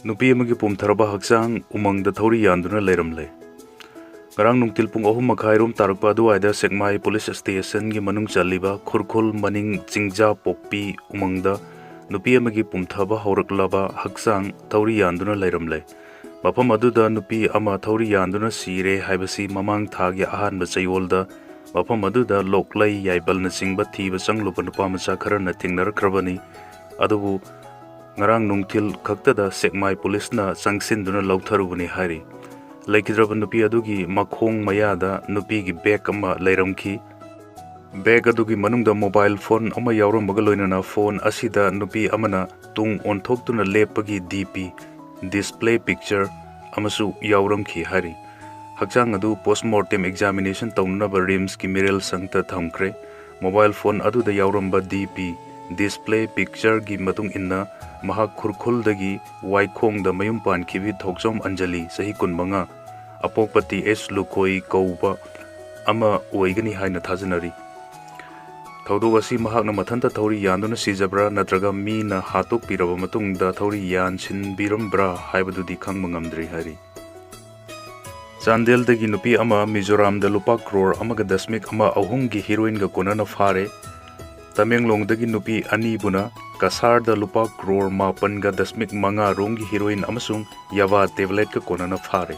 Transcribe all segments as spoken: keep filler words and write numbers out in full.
ꯅꯨꯄꯤ ꯑꯃꯒꯤ ꯄꯨꯝꯊꯔꯕ ꯍꯛꯆꯥꯡ ꯎꯃꯪꯗ ꯊꯧꯔꯤ ꯌꯥꯟꯗꯨꯅ ꯂꯩꯔꯝꯂꯦ꯫ ꯉꯔꯥꯡ ꯅꯨꯡꯊꯤꯜ ꯄꯨꯡ ꯑꯍꯨꯝ ꯃꯈꯥꯏ ꯔꯣꯝ ꯇꯥꯔꯛꯄ ꯑꯗꯨꯋꯥꯏꯗ ꯁꯦꯛꯃꯥꯏ ꯄꯨꯂꯤꯁ ꯁ꯭ꯇꯦꯁꯟꯒꯤ ꯃꯅꯨꯡ ꯆꯜꯂꯤꯕ ꯈꯨꯔꯈꯨꯜ ꯃꯅꯤꯡ ꯆꯤꯡꯖꯥ ꯄꯣꯛꯄꯤ ꯎꯃꯪꯗ ꯅꯨꯄꯤ ꯑꯃꯒꯤ ꯄꯨꯝꯊꯕ ꯍꯧꯔꯛꯂꯕ ꯍꯛꯆꯥꯡ ꯊꯧꯔꯤ ꯌꯥꯟꯗꯨꯅ ꯂꯩꯔꯝꯂꯦ꯫ ꯃꯐꯝ ꯑꯗꯨꯗ ꯅꯨꯄꯤ ꯑꯃ ꯊꯧꯔꯤ ꯌꯥꯟꯗꯨꯅ ꯁꯤꯔꯦ ꯍꯥꯏꯕꯁꯤ ꯃꯃꯥꯡ ꯊꯥꯒꯤ ꯑꯍꯥꯟꯕ ꯆꯌꯣꯜꯗ ꯃꯐꯝ ꯑꯗꯨꯗ ꯂꯣꯛꯂꯩ, ꯌꯥꯏꯕꯜꯅꯆꯤꯡꯕ ꯊꯤꯕ ꯆꯪꯂꯨꯕ ꯅꯨꯄꯥ ꯃꯆꯥ ꯈꯔꯅ ꯊꯦꯡꯅꯔꯛꯈ꯭ꯔꯕꯅꯤ꯫ ꯑꯗꯨꯕꯨ ꯉꯔꯥꯡ ꯅꯨꯡꯊꯤꯜ ꯈꯛꯇꯗ ꯁꯦꯛꯃꯥꯏ ꯄꯨꯂꯤꯁꯅ ꯆꯪꯁꯤꯟꯗꯨꯅ ꯂꯧꯊꯔꯨꯕꯅꯤ ꯍꯥꯏꯔꯤ꯫ ꯂꯩꯈꯤꯗ꯭ꯔꯕ ꯅꯨꯄꯤ ꯑꯗꯨꯒꯤ ꯃꯈꯣꯡ ꯃꯌꯥꯗ ꯅꯨꯄꯤꯒꯤ ꯕꯦꯒ ꯑꯃ ꯂꯩꯔꯝꯈꯤ꯫ ꯕꯦꯒ ꯑꯗꯨꯒꯤ ꯃꯅꯨꯡꯗ ꯃꯣꯕꯥꯏꯜ ꯐꯣꯟ ꯑꯃ ꯌꯥꯎꯔꯝꯕꯒ ꯂꯣꯏꯅꯅ ꯐꯣꯟ ꯑꯁꯤꯗ ꯅꯨꯄꯤ ꯑꯃꯅ ꯇꯨꯡ ꯑꯣꯟꯊꯣꯛꯇꯨꯅ ꯂꯦꯞꯄꯒꯤ ꯗꯤ ꯄꯤ, ꯗꯤꯁꯄ꯭ꯂꯦ ꯄꯤꯛꯆꯔ, ꯑꯃꯁꯨ ꯌꯥꯎꯔꯝꯈꯤ ꯍꯥꯏꯔꯤ꯫ ꯍꯛꯆꯥꯡ ꯑꯗꯨ ꯄꯣꯁꯃꯣꯔꯇꯦꯝ ꯑꯦꯛꯖꯥꯃꯤꯅꯦꯁꯟ ꯇꯧꯅꯅꯕ ꯔꯤꯝꯁꯀꯤ ꯃꯤꯔꯦꯜ ꯁꯪꯇ ꯊꯝꯈ꯭ꯔꯦ꯫ ꯃꯣꯕꯥꯏꯜ ꯐꯣꯟ ꯑꯗꯨꯗ ꯌꯥꯎꯔꯝꯕ ꯗꯤ ꯄꯤ, ꯗꯤꯁꯄ꯭ꯂꯦ ꯄꯤꯛꯆꯔꯒꯤ ꯃꯇꯨꯡ ꯏꯟꯅ ꯃꯍꯥꯛ ꯈꯨꯔꯈꯨꯜꯗꯒꯤ ꯋꯥꯏꯈꯣꯡꯗ ꯃꯌꯨꯝ ꯄꯥꯟꯈꯤꯕꯤ ꯊꯣꯛꯆꯣꯝ ꯑꯟꯖꯂꯤ, ꯆꯍꯤ ꯀꯨꯟꯃꯉꯥ, ꯑꯄꯣꯛꯄ ꯇꯤ ꯑꯦꯁ ꯂꯨꯀꯣꯏ ꯀꯧꯕ ꯑꯃ ꯑꯣꯏꯒꯅꯤ ꯍꯥꯏꯅ ꯊꯥꯖꯅꯔꯤ꯫ ꯊꯧꯗꯣꯛ ꯑꯁꯤ ꯃꯍꯥꯛꯅ ꯃꯊꯟꯇ ꯊꯧꯔꯤ ꯌꯥꯟꯗꯨꯅ ꯁꯤꯖꯕ꯭ꯔꯥ ꯅꯠꯇ꯭ꯔꯒ ꯃꯤꯅ ꯍꯥꯠꯇꯣꯛꯄꯤꯔꯕ ꯃꯇꯨꯡꯗ ꯊꯧꯔꯤ ꯌꯥꯟꯁꯤꯟꯕꯤꯔꯝꯕ꯭ꯔꯥ ꯍꯥꯏꯕꯗꯨꯗꯤ ꯈꯪꯕ ꯉꯝꯗ꯭ꯔꯤ ꯍꯥꯏꯔꯤ꯫ ꯆꯥꯟꯗꯦꯜꯗꯒꯤ ꯅꯨꯄꯤ ꯑꯃ ꯃꯤꯖꯣꯔꯥꯝꯗ ꯂꯨꯄꯥ ꯀ꯭ꯔꯣꯔ ꯑꯃꯒ ꯗꯁꯃꯤꯛ ꯑꯃ ꯑꯍꯨꯝꯒꯤ ꯍꯤꯔꯣꯏꯟꯒ ꯀꯣꯟꯅꯅ ꯐꯥꯔꯦ꯫ ꯇꯃꯦꯡꯂꯣꯡꯗꯒꯤ ꯅꯨꯄꯤ ꯑꯅꯤꯕꯨꯅ ꯀꯁꯥꯔꯗ ꯂꯨꯄꯥ ꯀ꯭ꯔꯣꯔ ꯃꯥꯄꯟꯒ ꯗꯁꯃꯤꯛ ꯃꯉꯥ ꯔꯣꯝꯒꯤ ꯍꯤꯔꯣꯏꯟ ꯑꯃꯁꯨꯡ ꯌꯥꯕꯥ ꯇꯦꯕ꯭ꯂꯦꯠꯀ ꯀꯣꯟꯅꯅ ꯐꯥꯔꯦ꯫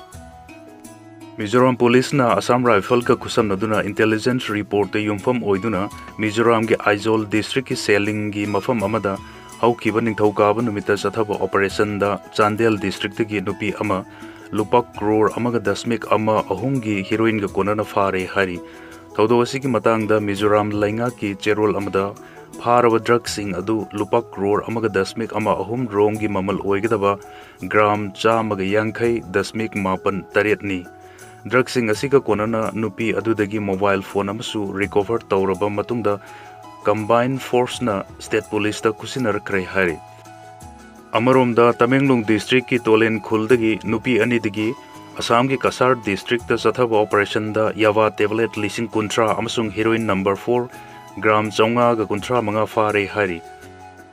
ꯃꯤꯖꯣꯔꯥꯝ ꯄꯨꯂꯤꯁꯅ ꯑꯁꯥꯝ ꯔꯥꯏꯐꯜꯒ ꯈꯨꯠꯁꯝꯅꯗꯨꯅ ꯏꯟꯇꯦꯂꯤꯖꯦꯟꯁ ꯔꯤꯄꯣꯔꯠꯇ ꯌꯨꯝꯐꯝ ꯑꯣꯏꯗꯨꯅ ꯃꯤꯖꯣꯔꯥꯝꯒꯤ ꯑꯥꯏꯖꯣꯜ ꯗꯤꯁꯇ꯭ꯔꯤꯛꯀꯤ ꯁꯦꯂꯤꯡꯒꯤ ꯃꯐꯝ ꯑꯃꯗ ꯍꯧꯈꯤꯕ ꯅꯤꯡꯊꯧꯀꯥꯕ ꯅꯨꯃꯤꯠꯇ ꯆꯠꯊꯕ ꯑꯣꯄꯔꯦꯁꯟꯗ ꯆꯥꯟꯗꯦꯜ ꯗꯤꯁꯇ꯭ꯔꯤꯛꯇꯒꯤ ꯅꯨꯄꯤ ꯑꯃ ꯂꯨꯄꯥ ꯀ꯭ꯔꯣꯔ ꯑꯃꯒ ꯗꯁꯃꯤꯛ ꯑꯃ ꯑꯍꯨꯝꯒꯤ ꯍꯤꯔꯣꯏꯟꯒ ꯀꯣꯟꯅꯅ ꯐꯥꯔꯦ ꯍꯥꯏꯔꯤ꯫ ꯊꯧꯗꯣꯛ ꯑꯁꯤꯒꯤ ꯃꯇꯥꯡꯗ ꯃꯤꯖꯣꯔꯥꯝ ꯂꯩꯉꯥꯛꯀꯤ ꯆꯦꯔꯣꯜ ꯑꯃꯗ ꯐꯥꯔꯕ ꯗ꯭ꯔꯒꯁꯤꯡ ꯑꯗꯨ ꯂꯨꯄꯥ ꯀ꯭ꯔꯣꯔ ꯑꯃꯒ ꯗꯁꯃꯤꯛ ꯑꯃ ꯑꯍꯨꯝ ꯔꯣꯝꯒꯤ ꯃꯃꯜ ꯑꯣꯏꯒꯗꯕ ꯒ꯭ꯔꯥꯝ ꯆꯥꯝꯃꯒ ꯌꯥꯡꯈꯩ ꯗꯁꯃꯤꯛ ꯃꯥꯄꯟ ꯇꯔꯦꯠꯅꯤ꯫ ꯗ꯭ꯔꯒꯁꯤꯡ ꯑꯁꯤꯒ ꯀꯣꯟꯅꯅ ꯅꯨꯄꯤ ꯑꯗꯨꯗꯒꯤ ꯃꯣꯕꯥꯏꯜ ꯐꯣꯟ ꯑꯃꯁꯨ ꯔꯤꯀꯣꯚꯔ ꯇꯧꯔꯕ ꯃꯇꯨꯡꯗ ꯀꯝꯕꯥꯏꯟ ꯐꯣꯔꯁꯅ ꯁ꯭ꯇꯦꯠ ꯄꯨꯂꯤꯁꯇ ꯈꯨꯠꯁꯤꯟꯅꯔꯛꯈ꯭ꯔꯦ ꯍꯥꯏꯔꯤ꯫ ꯑꯃꯔꯣꯝꯗ ꯇꯃꯦꯡꯂꯣꯡ ꯗꯤꯁꯇ꯭ꯔꯤꯛꯀꯤ ꯇꯣꯂꯦꯟ ꯈꯨꯜꯗꯒꯤ ꯅꯨꯄꯤ ꯑꯅꯤꯗꯒꯤ ꯑꯁꯥꯝꯒꯤ ꯀꯁꯥꯔ ꯗꯤꯁꯇ꯭ꯔꯤꯛꯇ ꯆꯠꯊꯕ ꯑꯣꯄꯔꯦꯁꯟꯗ ꯌꯥꯕꯥ ꯇꯦꯕ꯭ꯂꯦꯠ ꯂꯤꯁꯤꯡ ꯀꯨꯟꯊ꯭ꯔꯥ ꯑꯃꯁꯨꯡ ꯍꯤꯔꯣꯏꯟ ꯅꯝꯕꯔ ꯐꯣꯔ ꯒ꯭ꯔꯥꯝ ꯆꯥꯝꯃꯉꯥꯒ ꯀꯨꯟꯊ꯭ꯔꯥ ꯃꯉꯥ ꯐꯥꯔꯦ ꯍꯥꯏꯔꯤ꯫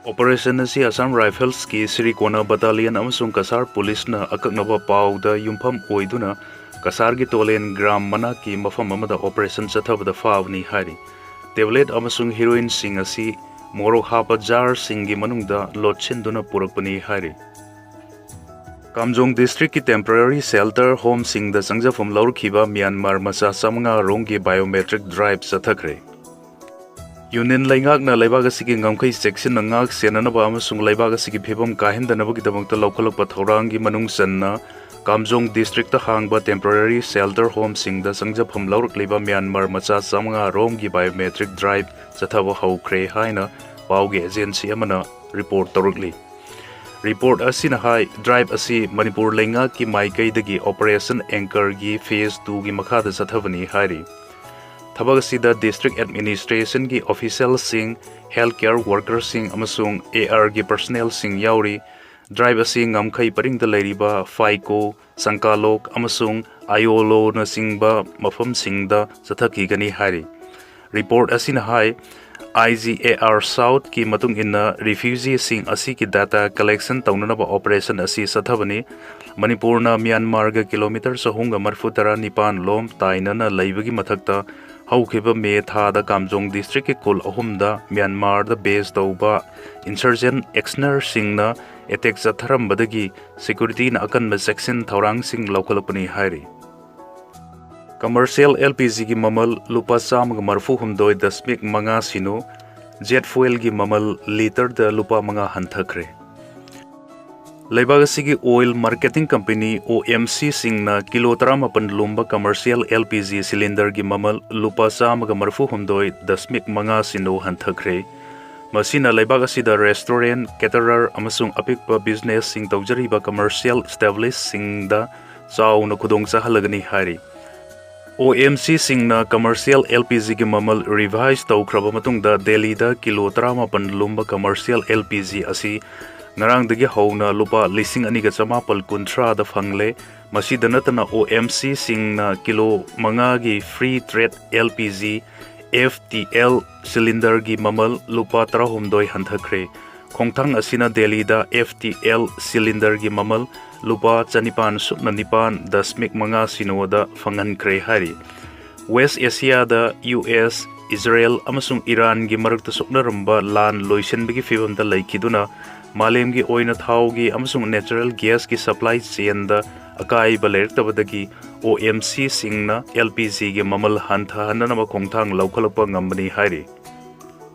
ꯑꯣꯄꯔꯦꯁꯟ ꯑꯁꯤ ꯑꯁꯥꯝ ꯔꯥꯏꯐꯜꯁꯀꯤ ꯁꯤꯔꯤꯀꯣꯅꯥ ꯕꯠꯇꯥꯂꯤꯌꯟ ꯑꯃꯁꯨꯡ ꯀꯁꯥꯔ ꯄꯨꯂꯤꯁꯅ ꯑꯀꯛꯅꯕ ꯄꯥꯎꯗ ꯌꯨꯝꯐꯝ ꯑꯣꯏꯗꯨꯅ ꯀꯁꯥꯔꯒꯤ ꯇꯣꯂꯦꯟ ꯒ꯭ꯔꯥꯝ ꯃꯅꯥꯛꯀꯤ ꯃꯐꯝ ꯑꯃꯗ ꯑꯣꯄꯔꯦꯁꯟ ꯆꯠꯊꯕꯗ ꯐꯥꯕꯅꯤ ꯍꯥꯏꯔꯤ꯫ ꯇꯦꯕ꯭ꯂꯦꯠ ꯑꯃꯁꯨꯡ ꯍꯤꯔꯣꯏꯟꯁꯤꯡ ꯑꯁꯤ ꯃꯣꯔꯣꯛ ꯍꯥꯞꯄ ꯖꯥꯔꯁꯤꯡꯒꯤ ꯃꯅꯨꯡꯗ ꯂꯣꯠꯁꯤꯟꯗꯨꯅ ꯄꯨꯔꯛꯄꯅꯤ ꯍꯥꯏꯔꯤ꯫ ꯀꯥꯝꯖꯣꯡ ꯗꯤꯁꯇ꯭ꯔꯤꯛꯀꯤ ꯇꯦꯝꯄꯔꯦꯔꯤ ꯁꯦꯜꯇꯔ ꯍꯣꯝꯁꯤꯡꯗ ꯆꯪꯖꯐꯝ ꯂꯧꯔꯛꯈꯤꯕ ꯃ꯭ꯌꯥꯟꯃꯥꯔ ꯃꯆꯥ ꯆꯥꯃꯉꯥ ꯔꯣꯝꯒꯤ ꯕꯥꯏꯑꯣꯃꯦꯇ꯭ꯔꯤꯛ ꯗ꯭ꯔꯥꯏꯚ ꯆꯠꯊꯈ꯭ꯔꯦ꯫ ꯌꯨꯅꯤꯌꯟ ꯂꯩꯉꯥꯛꯅ ꯂꯩꯕꯥꯛ ꯑꯁꯤꯒꯤ ꯉꯝꯈꯩ ꯆꯦꯛꯁꯤꯟꯅ ꯉꯥꯛ ꯁꯦꯟꯅꯅꯕ ꯑꯃꯁꯨꯡ ꯂꯩꯕꯥꯛ ꯑꯁꯤꯒꯤ ꯐꯤꯕꯝ ꯀꯥꯏꯍꯟꯗꯅꯕꯒꯤꯗꯃꯛꯇ ꯂꯧꯈꯠꯂꯛꯄ ꯊꯧꯔꯥꯡꯒꯤ ꯃꯅꯨꯡ ꯆꯟꯅ ꯀꯥꯝꯖꯣꯡ ꯗꯤꯁꯇ꯭ꯔꯤꯛꯇ ꯍꯥꯡꯕ ꯇꯦꯝꯄꯔꯦꯔꯤ ꯁꯦꯜꯇꯔ ꯍꯣꯝꯁꯤꯡꯗ ꯆꯪꯖꯐꯝ ꯂꯧꯔꯛꯂꯤꯕ ꯃ꯭ꯌꯥꯟꯃꯥꯔ ꯃꯆꯥ ꯆꯥꯃꯉꯥ ꯔꯣꯝꯒꯤ ꯕꯥꯏꯑꯣꯃꯦꯇ꯭ꯔꯤꯛ ꯗ꯭ꯔꯥꯏꯚ ꯆꯠꯊꯕ ꯍꯧꯈ꯭ꯔꯦ ꯍꯥꯏꯅ ꯄꯥꯎꯒꯤ ꯑꯦꯖꯦꯟꯁꯤ ꯑꯃꯅ ꯔꯤꯄꯣꯔꯠ ꯇꯧꯔꯛꯂꯤ꯫ ꯔꯤꯄꯣꯔꯠ ꯑꯁꯤꯅ ꯍꯥꯏ, ꯗ꯭ꯔꯥꯏꯚ ꯑꯁꯤ ꯃꯅꯤꯄꯨꯔ ꯂꯩꯉꯥꯛꯀꯤ ꯃꯥꯏꯀꯩꯗꯒꯤ ꯑꯣꯄꯔꯦꯁꯟ ꯑꯦꯡꯀꯔꯒꯤ ꯐꯦꯖ ꯇꯨꯒꯤ ꯃꯈꯥꯗ ꯆꯠꯊꯕꯅꯤ ꯍꯥꯏꯔꯤ꯫ ꯊꯕꯛ ꯑꯁꯤꯗ ꯗꯤꯁꯇ꯭ꯔꯤꯛ ꯑꯦꯗꯃꯤꯅꯤꯁꯇ꯭ꯔꯦꯁꯟꯒꯤ ꯑꯣꯐꯤꯁꯤꯌꯦꯜꯁꯤꯡ, ꯍꯦꯜꯊ ꯀꯦꯌꯔ ꯋꯥꯔꯀꯔꯁꯤꯡ ꯑꯃꯁꯨꯡ ꯑꯦ ꯑꯥꯔꯒꯤ ꯄꯔꯁꯅꯦꯜꯁꯤꯡ ꯌꯥꯎꯔꯤ꯫ ꯗ꯭ꯔꯥꯏꯚ ꯑꯁꯤ ꯉꯝꯈꯩ ꯄꯔꯤꯡꯗ ꯂꯩꯔꯤꯕ ꯐꯥꯏꯀꯣ, ꯁꯪꯀꯥꯂꯣꯛ ꯑꯃꯁꯨꯡ ꯑꯥꯏꯑꯣꯂꯣꯅꯆꯤꯡꯕ ꯃꯐꯝꯁꯤꯡꯗ ꯆꯠꯊꯈꯤꯒꯅꯤ ꯍꯥꯏꯔꯤ꯫ ꯔꯤꯄꯣꯔꯠ ꯑꯁꯤꯅ ꯍꯥꯏ, ꯑꯥꯏ ꯖꯤ ꯑꯦ ꯑꯥꯔ ꯁꯥꯎꯠꯀꯤ ꯃꯇꯨꯡ ꯏꯟꯅ ꯔꯤꯐ꯭ꯌꯨꯖꯤꯁꯤꯡ ꯑꯁꯤꯒꯤ ꯗꯥꯇꯥ ꯀꯂꯦꯛꯁꯟ ꯇꯧꯅꯅꯕ ꯑꯣꯄꯔꯦꯁꯟ ꯑꯁꯤ ꯆꯠꯊꯕꯅꯤ꯫ ꯃꯅꯤꯄꯨꯔꯅ ꯃ꯭ꯌꯥꯟꯃꯥꯔꯒ ꯀꯤꯂꯣꯃꯤꯇꯔ ꯆꯍꯨꯝꯒ ꯃꯔꯤꯐꯨ ꯇꯔꯥ ꯅꯤꯄꯥꯟ ꯂꯣꯝ ꯇꯥꯏꯅꯅ ꯂꯩꯕꯒꯤ ꯃꯊꯛꯇ, ꯍꯧꯈꯤꯕ ꯃꯦ ꯊꯥꯗ ꯀꯥꯝꯖꯣꯡ ꯗꯤꯁꯇ꯭ꯔꯤꯛꯀꯤ ꯈꯨꯜ ꯑꯍꯨꯝꯗ ꯃ꯭ꯌꯥꯟꯃꯥꯔꯗ ꯕꯦꯖ ꯇꯧꯕ ꯏꯟꯁꯔꯖꯦꯟ ꯑꯦꯛꯁꯅꯔꯁꯤꯡꯅ ꯑꯦꯇꯦꯛ ꯆꯠꯊꯔꯝꯕꯗꯒꯤ ꯁꯦꯀ꯭ꯌꯨꯔꯤꯇꯤꯅ ꯑꯀꯟꯕ ꯆꯦꯛꯁꯤꯟ ꯊꯧꯔꯥꯡꯁꯤꯡ ꯂꯧꯈꯠꯂꯛꯄꯅꯤ ꯍꯥꯏꯔꯤ꯫ ꯀꯃꯔꯁꯤꯌꯦꯜ ꯑꯦꯜ ꯄꯤ ꯖꯤꯒꯤ ꯃꯃꯜ ꯂꯨꯄꯥ ꯆꯥꯝꯃꯒ ꯃꯔꯤꯐꯨ ꯍꯨꯝꯗꯣꯏ ꯗꯁꯃꯤꯛ ꯃꯉꯥ ꯁꯤꯅꯣ, ꯖꯦꯠ ꯐ꯭ꯌꯨꯑꯦꯜꯒꯤ ꯃꯃꯜ ꯂꯤꯇꯔꯗ ꯂꯨꯄꯥ ꯃꯉꯥ ꯍꯟꯊꯈ꯭ꯔꯦ꯫ ꯂꯩꯕꯥꯛ ꯑꯁꯤꯒꯤ ꯑꯣꯏꯜ ꯃꯥꯔꯀꯦꯇꯤꯡ ꯀꯝꯄꯦꯅꯤ, ꯑꯣ ꯑꯦꯝ ꯁꯤꯁꯤꯡꯅ ꯀꯤꯂꯣ ꯇꯔꯥꯃꯥꯄꯟ ꯂꯨꯝꯕ ꯀꯃꯔꯁꯤꯌꯦꯜ ꯑꯦꯜ ꯄꯤ ꯖꯤ ꯁꯤꯂꯤꯟꯗꯔꯒꯤ ꯃꯃꯜ ꯂꯨꯄꯥ ꯆꯥꯝꯃꯒ ꯃꯔꯤꯐꯨ ꯍꯨꯝꯗꯣꯏ ꯗꯁꯃꯤꯛ ꯃꯉꯥ ꯁꯤꯅꯣ ꯍꯟꯊꯈ꯭ꯔꯦ꯫ ꯃꯁꯤꯅ ꯂꯩꯕꯥꯛ ꯑꯁꯤꯗ ꯔꯦꯁꯇꯨꯔꯦꯟ, ꯀꯦꯇꯔꯔ ꯑꯃꯁꯨꯡ ꯑꯄꯤꯛꯄ ꯕꯤꯖꯤꯅꯦꯁꯁꯤꯡ ꯇꯧꯖꯔꯤꯕ ꯀꯃꯔꯁꯤꯌꯦꯜ ꯏꯁꯇꯦꯕ꯭ꯂꯤꯁꯁꯤꯡꯗ ꯆꯥꯎꯅ ꯈꯨꯗꯣꯡ ꯆꯥꯍꯜꯂꯒꯅꯤ ꯍꯥꯏꯔꯤ꯫ ꯑꯣ ꯑꯦꯝ ꯁꯤꯁꯤꯡꯅ ꯀꯃꯔꯁꯤꯌꯦꯜ ꯑꯦꯜ ꯄꯤ ꯖꯤꯒꯤ ꯃꯃꯜ ꯔꯤꯚꯥꯏꯁ ꯇꯧꯈ꯭ꯔꯕ ꯃꯇꯨꯡꯗ ꯗꯦꯜꯂꯤꯗ ꯀꯤꯂꯣ ꯇꯔꯥꯃꯥꯄꯟ ꯂꯨꯝꯕ ꯀꯃꯔꯁꯤꯌꯦꯜ ꯑꯦꯜ ꯄꯤ ꯖꯤ ꯑꯁꯤ ꯉꯔꯥꯡꯗꯒꯤ ꯍꯧꯅ ꯂꯨꯄꯥ ꯂꯤꯁꯤꯡ ꯑꯅꯤꯒ ꯆꯃꯥꯄꯜ ꯀꯨꯟꯊ꯭ꯔꯥꯗ ꯐꯪꯂꯦ꯫ ꯃꯁꯤꯗ ꯅꯠꯇꯅ ꯑꯣ ꯑꯦꯝ ꯁꯤꯁꯤꯡꯅ ꯀꯤꯂꯣ ꯃꯉꯥꯒꯤ free trade L P G, F T L, ꯁꯤꯂꯤꯟꯗꯔꯒꯤ ꯃꯃꯜ ꯂꯨꯄꯥ ꯇꯔꯥꯍꯨꯝꯗꯣꯏ ꯍꯟꯊꯈ꯭ꯔꯦ꯫ ꯈꯣꯡꯊꯥꯡ ꯑꯁꯤꯅ ꯗꯦꯜꯂꯤꯗ F T L cylinderꯒꯤ ꯃꯃꯜ ꯂꯨꯄꯥ ꯆꯅꯤꯄꯥꯟ ꯁꯨꯞꯅ ꯅꯤꯄꯥꯟ ꯗꯁꯃꯤꯛ ꯃꯉꯥ ꯁꯤꯅꯣꯗ ꯐꯪꯍꯟꯈ꯭ꯔꯦ ꯍꯥꯏꯔꯤ꯫ ꯋꯦꯁ ꯑꯦꯁꯤꯌꯥꯗ ꯌꯨ ꯑꯦꯁ, ꯏꯖꯔꯦꯜ ꯑꯃꯁꯨꯡ ꯏꯔꯥꯟꯒꯤ ꯃꯔꯛꯇ ꯁꯣꯛꯅꯔꯝꯕ ꯂꯥꯟ ꯂꯣꯏꯁꯤꯟꯕꯒꯤ ꯐꯤꯚꯝꯗ ꯂꯩꯈꯤꯗꯨꯅ, ꯃꯥꯂꯦꯝꯒꯤ ꯑꯣꯏꯅ ꯊꯥꯎꯒꯤ ꯑꯃꯁꯨꯡ natural gasꯀꯤ supply chainꯗ ꯑꯀꯥꯏꯕ ꯂꯩꯔꯛꯇꯕꯗꯒꯤ OMCꯁꯤꯡꯅ LPGꯒꯤ ꯃꯃꯜ ꯍꯟꯊꯍꯟꯅꯅꯕ ꯈꯣꯡꯊꯥꯡ ꯂꯧꯈꯠꯂꯛꯄ ꯉꯝꯕꯅꯤ ꯍꯥꯏꯔꯤ꯫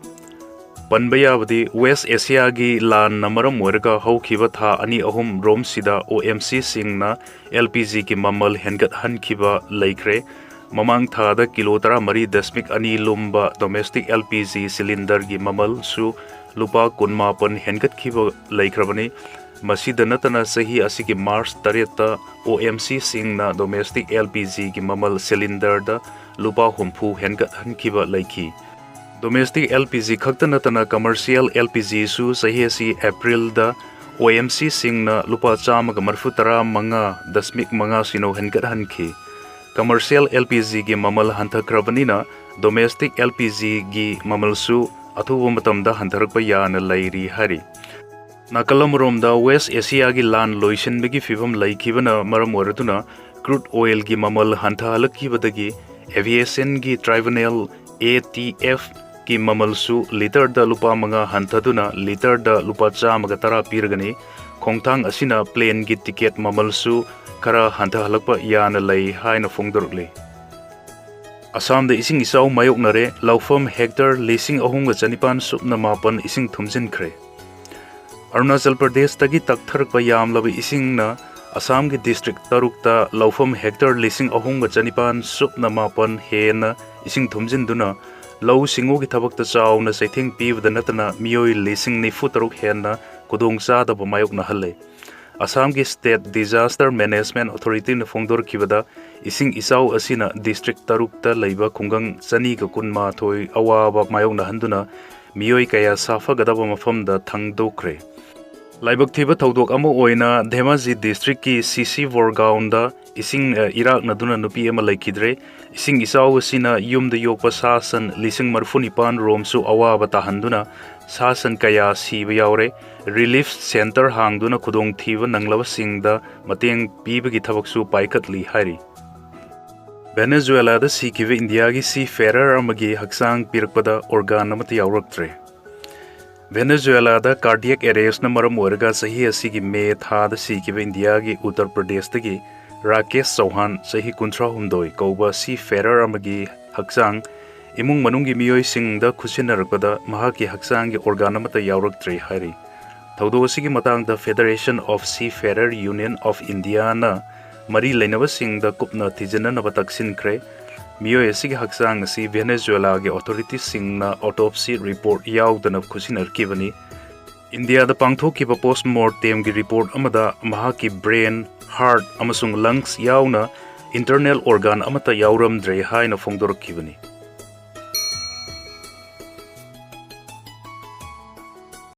ꯄꯟꯕ ꯌꯥꯕꯗꯤ, ꯋꯦꯁ ꯑꯦꯁꯤꯌꯥꯒꯤ ꯂꯥꯟꯅ ꯃꯔꯝ ꯑꯣꯏꯔꯒ ꯍꯧꯈꯤꯕ ꯊꯥ ꯑꯅꯤ ꯑꯍꯨꯝ ꯔꯣꯝꯁꯤꯗ OMCꯁꯤꯡꯅ LPGꯒꯤ ꯃꯃꯜ ꯍꯦꯟꯒꯠꯍꯟꯈꯤꯕ ꯂꯩꯈ꯭ꯔꯦ꯫ ꯃꯃꯥꯡ ꯊꯥꯗ ꯀꯤꯂꯣ ꯇꯔꯥꯃꯔꯤ ꯗꯁꯃꯤꯛ ꯑꯅꯤ ꯂꯨꯝꯕ domestic LPG cylinderꯒꯤ ꯃꯃꯜꯁꯨ ꯂꯨꯄꯥ ꯀꯨꯟꯃꯥꯄꯟ ꯍꯦꯟꯒꯠꯈꯤꯕ ꯂꯩꯈ꯭ꯔꯕꯅꯤ꯫ ꯃꯁꯤꯗ ꯅꯠꯇꯅ, ꯆꯍꯤ ꯑꯁꯤꯒꯤ ꯃꯥꯔꯆ ꯇꯔꯦꯠꯇ OMCꯁꯤꯡꯅ domestic LPGꯒꯤ ꯃꯃꯜ cylinderꯗ ꯂꯨꯄꯥ ꯍꯨꯝꯐꯨ ꯍꯦꯟꯒꯠꯍꯟꯈꯤꯕ ꯂꯩꯈꯤ꯫ Domestic LPG ꯈꯛꯇ ꯅꯠꯇꯅ, commercial LPGꯁꯨ ꯆꯍꯤ ꯑꯁꯤ ꯑꯦꯄ꯭ꯔꯤꯜꯗ OMCꯁꯤꯡꯅ ꯂꯨꯄꯥ ꯆꯥꯝꯃꯒ ꯃꯔꯤꯐꯨ ꯇꯔꯥ ꯃꯉꯥ ꯗꯁꯃꯤꯛ ꯃꯉꯥ ꯁꯤꯅꯣ ꯍꯦꯟꯒꯠꯍꯟꯈꯤ꯫ Commercial LPGꯒꯤ ꯃꯃꯜ ꯍꯟꯊꯈ꯭ꯔꯕꯅꯤꯅ, domestic LPGꯒꯤ ꯃꯃꯜꯁꯨ ꯑꯊꯨꯕ ꯃꯇꯝꯗ ꯍꯟꯊꯔꯛꯄ ꯌꯥꯅ ꯂꯩꯔꯤ ꯍꯥꯏꯔꯤ꯫ ꯅꯥꯀꯜ ꯑꯃꯔꯣꯝꯗ, ꯋꯦꯁ ꯑꯦꯁꯤꯌꯥꯒꯤ ꯂꯥꯟ ꯂꯣꯏꯁꯤꯟꯕꯒꯤ ꯐꯤꯚꯝ ꯂꯩꯈꯤꯕꯅ ꯃꯔꯝ ꯑꯣꯏꯔꯗꯨꯅ, crude oilꯒꯤ ꯃꯃꯜ ꯍꯟꯊꯍꯜꯂꯛꯈꯤꯕꯗꯒꯤ aviationꯒꯤ tribunal, ATFꯀꯤ ꯃꯃꯜꯁꯨ ꯂꯤꯇꯔꯗ ꯂꯨꯄꯥ ꯃꯉꯥ ꯍꯟꯊꯗꯨꯅ ꯂꯤꯇꯔꯗ ꯂꯨꯄꯥ ꯆꯥꯝꯃꯒ ꯇꯔꯥ ꯄꯤꯔꯒꯅꯤ꯫ ꯈꯣꯡꯊꯥꯡ ꯑꯁꯤꯅ planeꯒꯤ ticket ꯃꯃꯜꯁꯨ ꯈꯔ ꯍꯟꯊꯍꯜꯂꯛꯄ ꯌꯥꯅ ꯂꯩ ꯍꯥꯏꯅ ꯐꯣꯡꯗꯣꯔꯛꯂꯤ꯫ ꯑꯁꯥꯝꯗ ꯏꯁꯤꯡ ꯏꯆꯥꯎ ꯃꯥꯌꯣꯛꯅꯔꯦ, ꯂꯧꯐꯝ hectare ꯂꯤꯁꯤꯡ ꯑꯍꯨꯝꯒ ꯆꯅꯤꯄꯥꯟ ꯁꯨꯞꯅ ꯃꯥꯄꯟ ꯏꯁꯤꯡ ꯊꯨꯝꯖꯤꯟꯈ꯭ꯔꯦ꯫ ꯑꯔꯨꯅꯥꯆꯜ ꯄ꯭ꯔꯗꯦꯁꯇꯒꯤ ꯇꯛꯊꯔꯛꯄ ꯌꯥꯝꯂꯕ ꯏꯁꯤꯡꯅ ꯑꯁꯥꯝꯒꯤ district ꯇꯔꯨꯛꯇ ꯂꯧꯐꯝ hectare ꯂꯤꯁꯤꯡ ꯑꯍꯨꯝꯒ ꯆꯅꯤꯄꯥꯟ ꯁꯨꯞꯅ ꯃꯥꯄꯟ ꯍꯦꯟꯅ ꯏꯁꯤꯡ ꯊꯨꯝꯖꯤꯟꯗꯨꯅ, ꯂꯧꯎ ꯁꯤꯡꯎꯒꯤ ꯊꯕꯛꯇ ꯆꯥꯎꯅ ꯆꯩꯊꯦꯡ ꯄꯤꯕꯗ ꯅꯠꯇꯅ, ꯃꯤꯑꯣꯏ ꯂꯤꯁꯤꯡ ꯅꯤꯐꯨ ꯇꯔꯨꯛ ꯍꯦꯟꯅ ꯈꯨꯗꯣꯡ ꯆꯥꯗꯕ ꯃꯥꯌꯣꯛꯅꯍꯜꯂꯦ꯫ ꯑꯁꯥꯝꯒꯤ State Disaster Management Authorityꯅ ꯐꯣꯡꯗꯣꯔꯛꯈꯤꯕꯗ, ꯏꯁꯤꯡ ꯏꯆꯥꯎ ꯑꯁꯤꯅ district ꯇꯔꯨꯛꯇ ꯂꯩꯕ ꯈꯨꯡꯒꯪ ꯆꯅꯤꯒ ꯀꯨꯟꯃꯥꯊꯣꯏ ꯑꯋꯥꯕ ꯃꯥꯌꯣꯛꯅꯍꯟꯗꯨꯅ, ꯃꯤꯑꯣꯏ ꯀꯌꯥ ꯁꯥꯐꯒꯗꯕ ꯃꯐꯝꯗ ꯊꯥꯡꯗꯣꯛꯈ꯭ꯔꯦ꯫ ꯂꯥꯏꯕꯛ ꯊꯤꯕ ꯊꯧꯗꯣꯛ ꯑꯃ ꯑꯣꯏꯅ, ꯙꯦꯃꯥꯖꯤ districtꯀꯤ ꯁꯤꯁꯤ ꯕꯣꯔꯒꯥꯎꯟꯗ ꯏꯁꯤꯡ, ꯑ, ꯏꯔꯥꯛꯅꯗꯨꯅ ꯅꯨꯄꯤ ꯑꯃ ꯂꯩꯈꯤꯗ꯭ꯔꯦ꯫ ꯏꯁꯤꯡ ꯏꯆꯥꯎ ꯑꯁꯤꯅ ꯌꯨꯝꯗ ꯌꯣꯛꯄ ꯁꯥ ꯁꯟ ꯂꯤꯁꯤꯡ ꯃꯔꯤꯐꯨ ꯅꯤꯄꯥꯟ ꯔꯣꯝꯁꯨ ꯑꯋꯥꯕ ꯇꯥꯍꯟꯗꯨꯅ, ꯁꯥ ꯁꯟ ꯀꯌꯥ ꯁꯤꯕ ꯌꯥꯎꯔꯦ꯫ ꯔꯤꯂꯤꯐ ꯁꯦꯟꯇꯔ ꯍꯥꯡꯗꯨꯅ ꯈꯨꯗꯣꯡꯊꯤꯕ ꯅꯪꯂꯕꯁꯤꯡꯗ ꯃꯇꯦꯡ ꯄꯤꯕꯒꯤ ꯊꯕꯛꯁꯨ ꯄꯥꯏꯈꯠꯂꯤ ꯍꯥꯏꯔꯤ꯫ ꯚꯦꯅꯦꯖꯨꯋꯦꯂꯥꯗ ꯁꯤꯈꯤꯕ ꯏꯟꯗꯤꯌꯥꯒꯤ ꯁꯤ ꯐꯦꯔꯔ ꯑꯃꯒꯤ ꯍꯛꯆꯥꯡ ꯄꯤꯔꯛꯄꯗ ꯑꯣꯔꯒꯥꯟ ꯑꯃꯠꯇ ꯌꯥꯎꯔꯛꯇ꯭ꯔꯦ꯫ ꯚꯦꯅꯦꯖꯨꯋꯦꯂꯥꯗ ꯀꯥꯔꯗꯤꯌꯦꯛ ꯑꯦꯔꯦꯁꯅ ꯃꯔꯝ ꯑꯣꯏꯔꯒ ꯆꯍꯤ ꯑꯁꯤꯒꯤ ꯃꯦ ꯊꯥꯗ ꯁꯤꯈꯤꯕ ꯏꯟꯗꯤꯌꯥꯒꯤ ꯎꯠꯇꯔ ꯄ꯭ꯔꯗꯦꯁꯇꯒꯤ ꯔꯥꯀꯦꯁ ꯆꯧꯍꯥꯟ, ꯆꯍꯤ ꯀꯨꯟꯊ꯭ꯔꯥ ꯍꯨꯝꯗꯣꯏ ꯀꯧꯕ ꯁꯤ ꯐꯦꯔꯔ ꯑꯃꯒꯤ ꯍꯛꯆꯥꯡ ꯏꯃꯨꯡ ꯃꯅꯨꯡꯒꯤ ꯃꯤꯑꯣꯏꯁꯤꯡꯗ ꯈꯨꯠꯁꯤꯟꯅꯔꯛꯄꯗ ꯃꯍꯥꯛꯀꯤ ꯍꯛꯆꯥꯡꯒꯤ ꯑꯣꯔꯒꯥꯟ ꯑꯃꯠꯇ ꯌꯥꯎꯔꯛꯇ꯭ꯔꯦ ꯍꯥꯏꯔꯤ꯫ ꯊꯧꯗꯣꯛ ꯑꯁꯤꯒꯤ ꯃꯇꯥꯡꯗ Federation of Seafarer Union of Indiaꯅ ꯃꯔꯤ ꯂꯩꯅꯕꯁꯤꯡꯗ ꯀꯨꯞꯅ ꯊꯤꯖꯤꯟꯅꯅꯕ ꯇꯛꯁꯤꯟꯈ꯭ꯔꯦ꯫ ꯃꯤꯑꯣꯏ ꯑꯁꯤꯒꯤ ꯍꯛꯆꯥꯡ ꯑꯁꯤ ꯚꯦꯅꯦꯖꯨꯋꯦꯂꯥꯒꯤ ꯑꯣꯊꯣꯔꯤꯇꯤꯁꯤꯡꯅ ꯑꯣꯇꯣꯞꯁꯤ ꯔꯤꯄꯣꯔꯠ ꯌꯥꯎꯗꯅ ꯈꯨꯠꯁꯤꯟꯅꯔꯛꯈꯤꯕꯅꯤ꯫ ꯏꯟꯗꯤꯌꯥꯗ ꯄꯥꯡꯊꯣꯛꯈꯤꯕ ꯄꯣꯁꯃꯣꯔꯇꯦꯝꯒꯤ ꯔꯤꯄꯣꯔꯠ ꯑꯃꯗ ꯃꯍꯥꯛꯀꯤ ꯕ꯭ꯔꯦꯟ, ꯍꯥꯔꯠ ꯑꯃꯁꯨꯡ ꯂꯪꯁ ꯌꯥꯎꯅ ꯏꯟꯇꯔꯅꯦꯜ ꯑꯣꯔꯒꯥꯟ ꯑꯃꯠꯇ ꯌꯥꯎꯔꯝꯗ꯭ꯔꯦ ꯍꯥꯏꯅ ꯐꯣꯡꯗꯣꯔꯛꯈꯤꯕꯅꯤ꯫